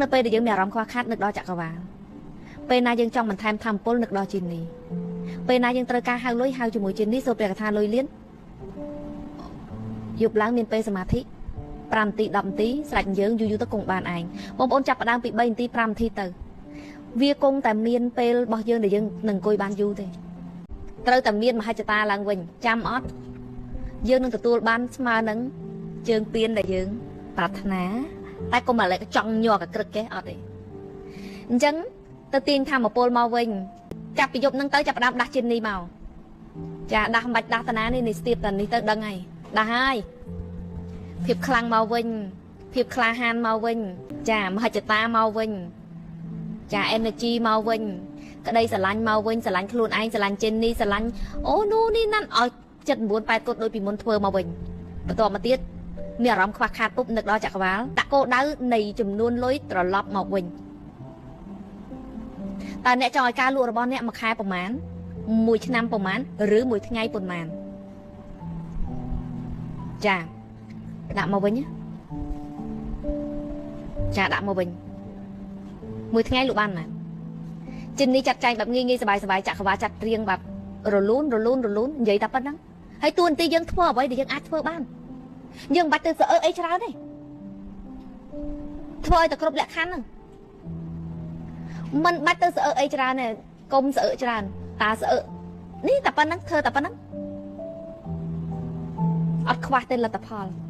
នៅពេលដែលយើងមានអារម្មណ៍ខ្វះខាតនឹកដល់ចក្រវាល ពេលណាយើងចង់បន្ថែមធម្មពលនឹកដល់ជីនី ពេលណាយើងត្រូវការហៅលុយហៅជាមួយជីនី សូត្រព្រះកថាលុយលៀន យប់ឡើងមានពេលសមាធិ 5នាទី 10នាទី ស្រេចយើងយូរយូរទៅគង់បានឯង។ បងប្អូនចាប់ផ្ដើមពី 3នាទី 5នាទីទៅ វាគង់តែមានពេលរបស់យើងដែលយើងនឹងអង្គុយបានយូរទេ។ ត្រូវតែមានមហិច្ឆតាឡើងវិញ ចាំអត់ យើងនឹងទទួលបានស្មើនឹងជើងពៀនដែលយើងប្រាថ្នា តែកុំឥឡូវចង់ញ័រកក្រឹកគេអត់ទេ។ អញ្ចឹងទៅទាញធម្មពលមកវិញ ចាប់ពីយប់ហ្នឹងទៅចាប់ផ្ដើមដាស់ជិននេះមក ចា ដាស់មិនបាច់ដាស់តាណានេះ នេះស្ទាបតានេះទៅដឹងហើយ ដាស់ហើយភាពខ្លាំងមកវិញ ភាពក្លាហានមកវិញ ចា មហិច្ឆតាមកវិញ ចា energy មកវិញ ក្តីស្រឡាញ់មកវិញ ស្រឡាញ់ខ្លួនឯង ស្រឡាញ់ជិននេះ ស្រឡាញ់អូនោះនេះណាន់ ឲ្យ79 8គត់ដូចពីមុនធ្វើមកវិញ។ បន្ទាប់មកទៀតមានអារម្មណ៍ខ្វះខាតពុបនឹកដល់ចក្រវាល ដាក់គោលដៅនៃចំនួនលុយត្រឡប់មកវិញ។ តើអ្នកចង់ឲ្យការលក់របស់អ្នកមួយខែប្រមាណ មួយឆ្នាំប្រមាណ ឬមួយថ្ងៃប៉ុន្មាន? ចា ដាក់មកវិញ ចា ដាក់មកវិញ មួយថ្ងៃលក់បានប៉ុន្មាន? ជិននេះចាត់ចែងបែបងាយងាយសบายសบาย ចក្រវាលចាត់រៀងបែបរលូនរលូនរលូន និយាយតែប៉ុណ្្នឹងហើយ។ តួនាទីយើងធ្វើអ្វីដែលយើងអាចធ្វើបាន យើងមិនបាច់ទៅស្អើអីច្រើនទេ ធ្វើឲ្យតែគ្រប់លក្ខខណ្ឌហ្នឹង មិនបាច់ទៅស្អើអីច្រើនទេ កុំស្អើច្រើន តាស្អើនេះតែប៉ុណ្្នឹង ធ្វើតែប៉ុណ្្នឹង អត់ខ្វះទេលទ្ធផល។